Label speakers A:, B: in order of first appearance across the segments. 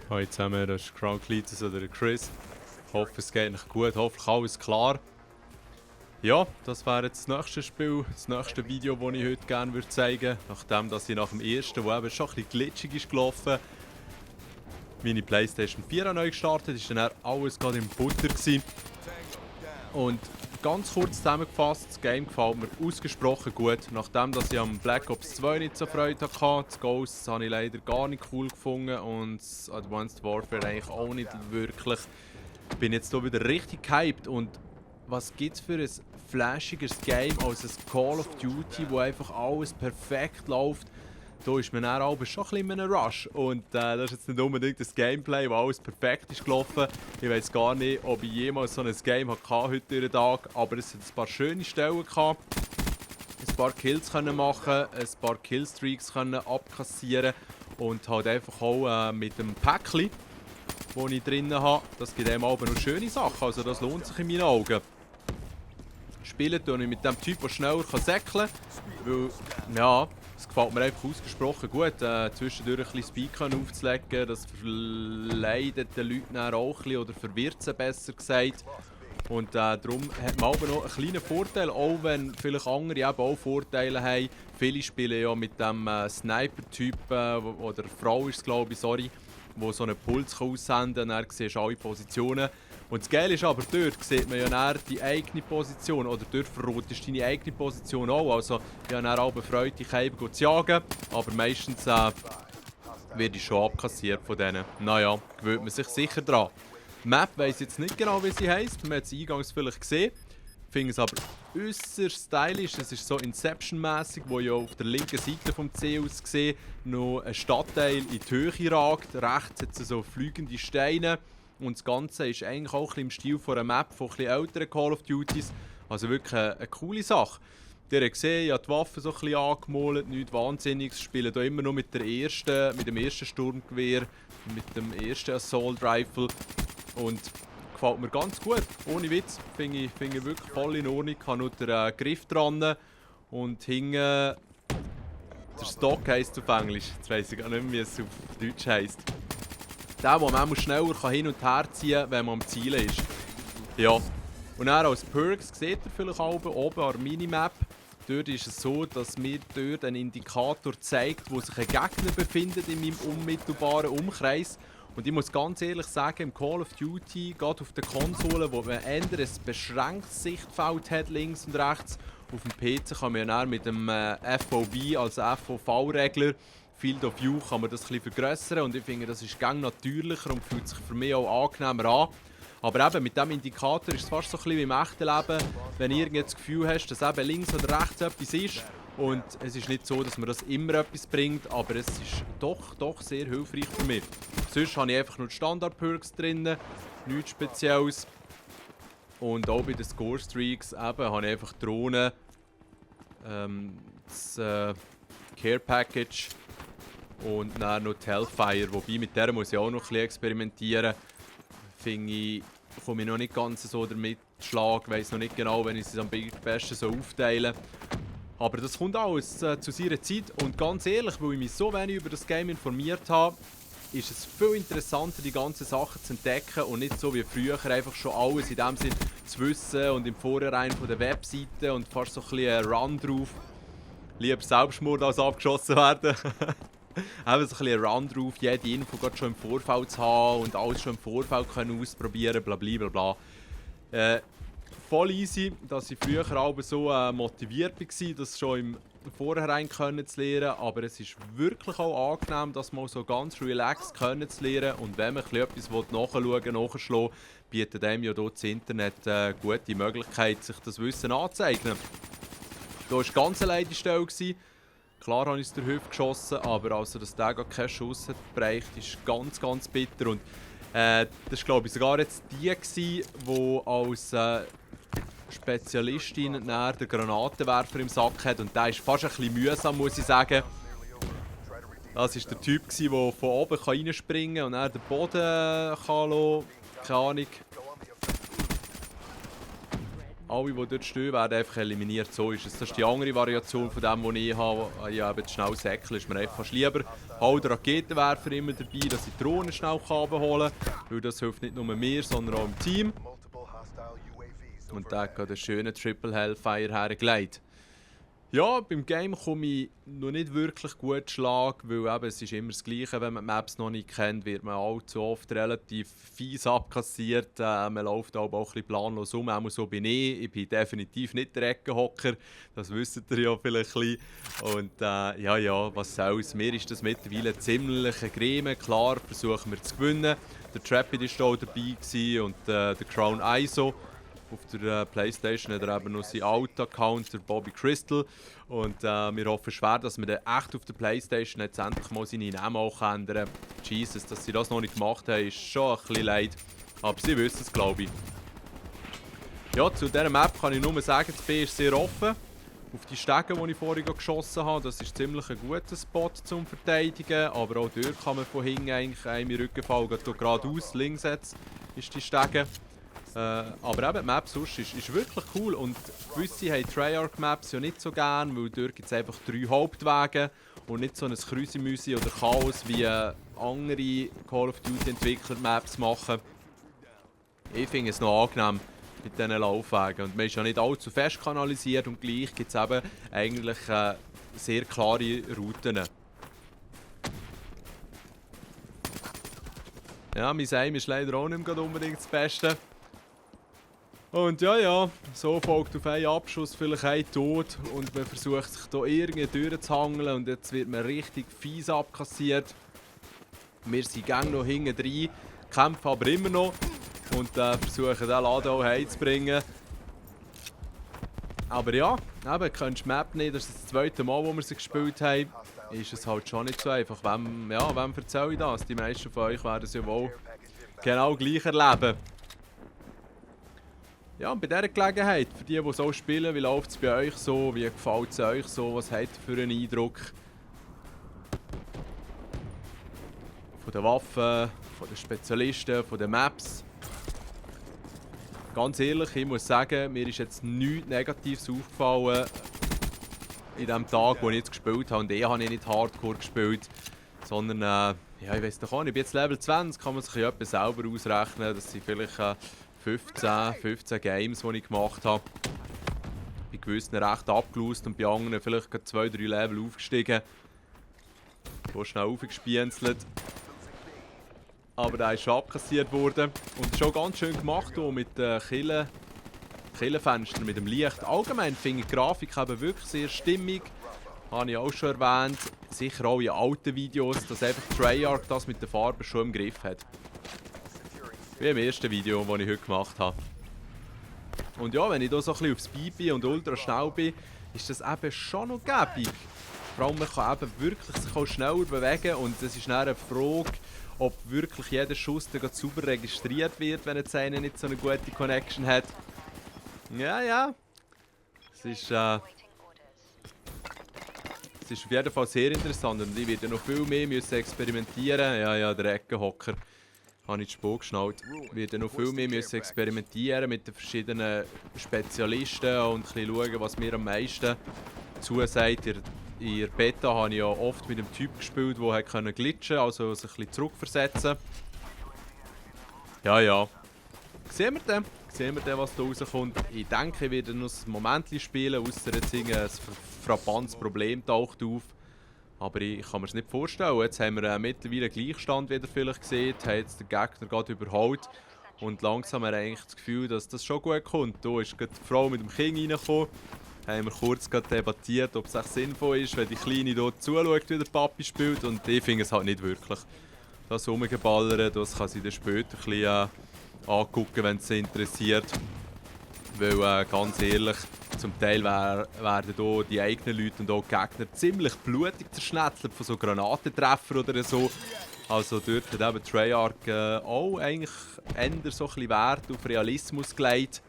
A: Hallo zusammen, das ist Crown Cletus oder Chris. Ich hoffe, es geht euch gut, hoffentlich alles klar. Ja, das wäre jetzt das nächste Spiel, das nächste Video, das ich heute gerne zeigen würde. Nachdem dass ich nach dem ersten, wo eben schon ein bisschen glitschig ist gelaufen, meine Playstation 4 neu gestartet, ist dann alles gerade im Butter gewesen. Und ganz kurz zusammengefasst, das Game gefällt mir ausgesprochen gut. Nachdem dass ich am Black Ops 2 nicht so Freude hatte, das Ghosts habe ich leider gar nicht cool gefunden und das Advanced Warfare eigentlich auch nicht wirklich. Bin jetzt hier wieder richtig gehypt und was gibt es für ein flashiges Game als ein Call of Duty, wo einfach alles perfekt läuft. Da ist man dann aber schon ein bisschen in einem Rush und das ist jetzt nicht unbedingt das Gameplay, wo alles perfekt ist gelaufen. Ich weiß gar nicht, ob ich jemals so ein Game hatte heute durch den Tag, aber es hat ein paar schöne Stellen gehabt. Ein paar Kills können machen, ein paar Killstreaks können abkassieren und halt einfach auch mit dem Päckchen, das ich drin habe, das gibt einem aber noch schöne Sachen, also das lohnt sich in meinen Augen. Spielen tue ich mit dem Typ, der schneller säckeln kann, weil, ja, es gefällt mir einfach ausgesprochen gut, zwischendurch ein bisschen Speed aufzulegen, das verleidet den Leuten dann auch ein bisschen, oder verwirrt sie besser gesagt. Und darum hat man aber noch einen kleinen Vorteil, auch wenn vielleicht andere eben auch Vorteile haben. Viele spielen ja mit dem Sniper-Typ, oder Frau ist es glaube ich, sorry, wo so einen Puls aussenden kann, dann siehst du alle Positionen. Und das Geile ist aber, dort sieht man ja dann die eigene Position, oder dort verrotest du deine eigene Position auch. Also ich habe dann auch befreut, die Käben zu jagen, aber meistens werde ich schon abkassiert von denen. Naja, gewöhnt man sich sicher dran. Die Map weiss jetzt nicht genau, wie sie heisst, man hat es eingangs vielleicht gesehen. Ich finde es aber äußerst stylisch, es ist so Inception-mässig, wo ja auf der linken Seite vom C aus gesehen noch ein Stadtteil in die Höhe ragt. Rechts hat es so fliegende Steine. Und das Ganze ist eigentlich auch ein bisschen im Stil von einer Map von ein bisschen älteren Call of Duties. Also wirklich eine coole Sache. Ihr habt gesehen, ich habe die Waffen so ein bisschen angemalt, nichts Wahnsinniges. Ich spiele hier immer noch mit dem ersten Sturmgewehr, mit dem ersten Assault Rifle. Und gefällt mir ganz gut, ohne Witz. Finde ich wirklich voll in Ordnung. Ich habe noch den Griff dran und hinten der Stock heisst auf Englisch. Jetzt weiss ich gar nicht mehr, wie es auf Deutsch heisst. Der, wo man schneller hin und her ziehen kann, wenn man am Zielen ist. Ja. Und dann als Perks seht ihr vielleicht oben an der Minimap. Dort ist es so, dass mir dort ein Indikator zeigt, wo sich ein Gegner befindet in meinem unmittelbaren Umkreis. Und ich muss ganz ehrlich sagen, im Call of Duty, gerade auf der Konsole, wo man eher ein beschränktes Sichtfeld hat, links und rechts, auf dem PC kann man ja dann mit dem FOV, also FOV-Regler, Field of View, kann man das ein bisschen vergrössern und ich finde, das ist gang natürlicher und fühlt sich für mich auch angenehmer an. Aber eben mit diesem Indikator ist es fast so ein bisschen wie im echten Leben, wenn du irgendwie das Gefühl hast, dass eben links oder rechts etwas ist. Und es ist nicht so, dass mir das immer etwas bringt, aber es ist doch sehr hilfreich für mich. Sonst habe ich einfach nur die Standard-Perks drin, nichts Spezielles. Und auch bei den Score-Streaks habe ich einfach Drohnen, das Care Package und dann noch die Hellfire, wobei mit der muss ich auch noch ein bisschen experimentieren. Finde ich, komme ich noch nicht ganz so damit Schlag, weiß noch nicht genau, wenn ich es am besten so aufteilen. Aber das kommt alles zu seiner Zeit und ganz ehrlich, weil ich mich so wenig über das Game informiert habe, ist es viel interessanter, die ganzen Sachen zu entdecken und nicht so wie früher einfach schon alles in dem Sinn zu wissen und im Vorhinein von der Webseite und fast so ein bisschen ein Run drauf. Lieber Selbstmord als abgeschossen werden. Eben so ein bisschen Run drauf, jede Info gerade schon im Vorfeld zu haben und alles schon im Vorfeld können ausprobieren, blablabla. Voll easy, dass ich früher auch so motiviert war, das schon im Vorhinein zu lernen, aber es ist wirklich auch angenehm, das mal so ganz relaxed zu lernen und wenn man etwas nachschauen, nachschlagen, bietet einem ja dort das Internet eine gute Möglichkeit, sich das Wissen anzueignen. Da war ganz alleine die Stelle. Klar habe ich es der Hüfte geschossen, aber also, dass der gar keinen Schuss hat gebracht, ist ganz bitter. Und das war glaube ich sogar jetzt die als Spezialistin den Granatenwerfer im Sack hat. Und der ist fast ein bisschen mühsam, muss ich sagen. Das war der Typ, der von oben reinspringen kann und dann den Boden kann lassen. Keine Ahnung. alle, die dort stehen, werden einfach eliminiert. So ist es. Das ist die andere Variation von dem, was ich habe. Ja, eben schnell säckeln ist mir einfach fast lieber. Halt den Raketenwerfer immer dabei, dass ich die Drohnen schnell runterholen kann. Weil das hilft nicht nur mir, sondern auch im Team. Und da hat einen schönen Triple Hellfire hergelegt. Ja, beim Game komme ich noch nicht wirklich gut Schlag, weil eben, es ist immer das Gleiche, wenn man die Maps noch nicht kennt, wird man allzu oft relativ fies abkassiert. Man läuft aber auch ein bisschen planlos um, auch so bin ich. Ich bin definitiv nicht der Eckenhocker, das wisst ihr ja vielleicht ein bisschen. Und ja, was soll's, mir ist das mittlerweile ziemlich ein Greme. Klar versuchen wir zu gewinnen. Der Trapid war auch dabei gewesen und der Crown ISO. Auf der Playstation hat er eben noch seinen Alt-Account, der Bobby Crystal. Und wir hoffen schwer, dass wir dann echt auf der Playstation jetzt endlich mal seine Namen auch ändern können. Jesus, dass sie das noch nicht gemacht haben, ist schon ein bisschen leid. Aber sie wissen es, glaube ich. Ja, zu dieser Map kann ich nur sagen, das B ist sehr offen. Auf die Stege, die ich vorhin geschossen habe, das ist ziemlich ein guter Spot zum Verteidigen. Aber auch dort kann man von hinten eigentlich einem in den Rücken fallen. Geht hier geradeaus, links jetzt ist die Stege. Aber eben, die Map sonst ist wirklich cool und gewisse haben Treyarch-Maps ja nicht so gern, weil dort gibt es einfach 3 Hauptwege und nicht so ein Krüsimüsi oder Chaos wie andere Call of Duty-Entwickler Maps machen. Ich finde es noch angenehm mit diesen Laufwegen und man ist ja nicht allzu fest kanalisiert und gleich gibt es eben eigentlich sehr klare Routen. Ja, mein Aim ist leider auch nicht mehr unbedingt das Beste. Und ja, so folgt auf einen Abschuss vielleicht ein Tod und man versucht sich hier irgendwie durchzuhangeln und jetzt wird man richtig fies abkassiert. Wir sind gang noch hinten drin, kämpfen aber immer noch und versuchen den Laden auch heimzubringen. Aber ja, eben, kennst du die Map nicht, das ist das zweite Mal, wo wir sie gespielt haben, ist es halt schon nicht so einfach. Wem erzähle ich das? Die meisten von euch werden es ja wohl genau gleich erleben. Ja, und bei dieser Gelegenheit, für die so spielen, wie läuft es bei euch so, wie gefällt es euch so, was habt ihr für einen Eindruck? Von den Waffen, von den Spezialisten, von den Maps. Ganz ehrlich, ich muss sagen, mir ist jetzt nichts Negatives aufgefallen in dem Tag, wo ich jetzt gespielt habe. Und habe ich nicht Hardcore gespielt, sondern, ja, ich weiß doch auch nicht, ich bin jetzt Level 20, kann man sich ja etwas selber ausrechnen, dass sie vielleicht 15 Games, die ich gemacht habe. Bei gewissen recht abgelost und bei anderen vielleicht 2-3 Level aufgestiegen. Hier schnell aufgespienzelt. Aber der ist schon abkassiert worden. Und schon ganz schön gemacht hier mit den Killenfenstern, mit dem Licht. Allgemein finde ich die Grafik eben wirklich sehr stimmig. Habe ich auch schon erwähnt. Sicher auch in alten Videos, dass einfach Treyarch das mit den Farben schon im Griff hat. Wie im ersten Video, das ich heute gemacht habe. Und ja, wenn ich hier so ein bisschen auf Speed bin und ultra schnell bin, ist das eben schon noch gäbig. Vor allem, man kann eben wirklich sich auch schneller bewegen und es ist dann eine Frage, ob wirklich jeder Schuss dann sauber registriert wird, wenn jetzt einer nicht so eine gute Connection hat. Ja. Es ist auf jeden Fall sehr interessant und ich werde noch viel mehr experimentieren. Ja, der Eckenhocker. Habe ich die Spur geschnallt. Ich werde noch viel mehr experimentieren mit den verschiedenen Spezialisten und ein bisschen schauen, was mir am meisten zusagt. In der Beta habe ich ja oft mit einem Typ gespielt, der glitschen konnte, also sich ein bisschen zurückversetzen. Ja. Sehen wir dann, was da rauskommt. Ich denke, ich werde noch ein Moment spielen, ausser jetzt ein frappantes Problem taucht auf. Aber ich kann mir es nicht vorstellen. Jetzt haben wir mittlerweile Gleichstand wieder vielleicht gesehen, haben jetzt den Gegner gerade überholt. Und langsam haben wir eigentlich das Gefühl, dass das schon gut kommt. Da ist gerade die Frau mit dem Kind reingekommen. Haben wir kurz debattiert, ob es echt sinnvoll ist, wenn die Kleine dort zuschaut, wie der Papi spielt. Und ich finde es halt nicht wirklich. Das Rumgeballern, das kann sie dann später ein bisschen angucken, wenn es sie interessiert. Weil ganz ehrlich, zum Teil werden hier die eigenen Leute und auch die Gegner ziemlich blutig zerschnetzelt von so Granatentreffern oder so. Also dort hat eben Treyarch auch eigentlich eher so ein bisschen Wert auf Realismus gelegt.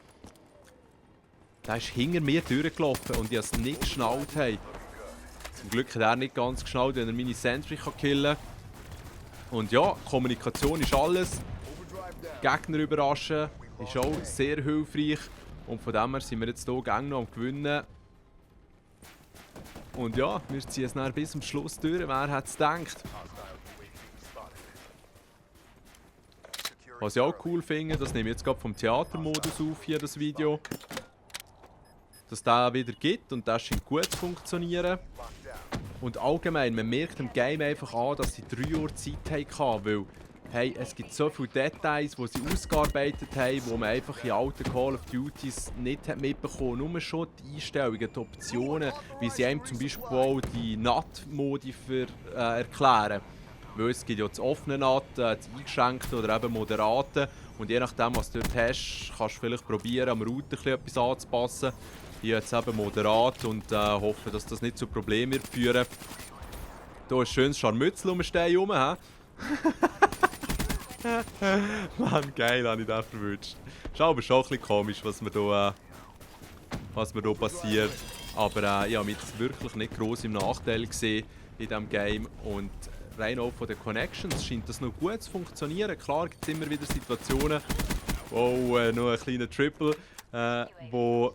A: Der ist hinter mir durchgelaufen und ich habe es nicht geschnallt. Zum Glück hat er nicht ganz geschnallt, wenn er meine Sentry killen kann. Und ja, Kommunikation ist alles. Gegner überraschen ist auch sehr hilfreich. Und von dem her sind wir jetzt hier gerne noch am Gewinnen. Und ja, wir ziehen es dann bis zum Schluss durch. Wer hätte es gedacht? Was ich auch cool finde, das nehme ich jetzt gerade vom Theatermodus auf, hier das Video. Dass der wieder gibt und das scheint gut zu funktionieren. Und allgemein, man merkt im Game einfach an, dass sie 3 Uhr Zeit hatten, weil hey, es gibt so viele Details, die sie ausgearbeitet haben, die man einfach in alten Call of Duties nicht mitbekommen hat. Nur schon die Einstellungen, die Optionen, wie sie einem zum Beispiel auch die NAT-Modi erklären. Weil es gibt ja das offene NAT, das eingeschränkte oder eben moderate. Und je nachdem, was du dort hast, kannst du vielleicht probieren, am Router etwas anzupassen. Ich habe jetzt eben moderat und hoffe, dass das nicht zu Problemen wird führen. Hier ist ein schönes Scharmützel um den Stein herum. Mann, geil, habe ich den verwünscht. Ist aber schon ein bisschen komisch, was mir hier passiert. Aber ich habe mich jetzt wirklich nicht gross im Nachteil gesehen in diesem Game. Und rein auch von den Connections scheint das noch gut zu funktionieren. Klar gibt es immer wieder Situationen, noch ein kleiner Triple, wo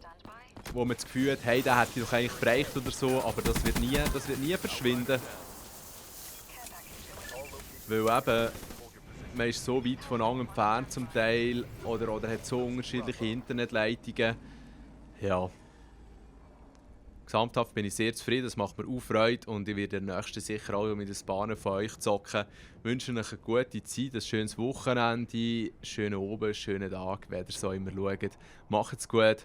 A: man das Gefühl hat, hey, der hätte doch eigentlich gereicht oder so, aber das wird nie verschwinden. Weil eben, man ist so weit voneinander entfernt zum Teil oder hat so unterschiedliche Internetleitungen. Ja. Gesamthaft bin ich sehr zufrieden, das macht mir auch Freude und ich werde in der nächsten sicher auch mit den Bahnen von euch zocken. Ich wünsche euch eine gute Zeit, ein schönes Wochenende, schönen Abend, schönen Tag, wer so immer schaut. Macht's gut.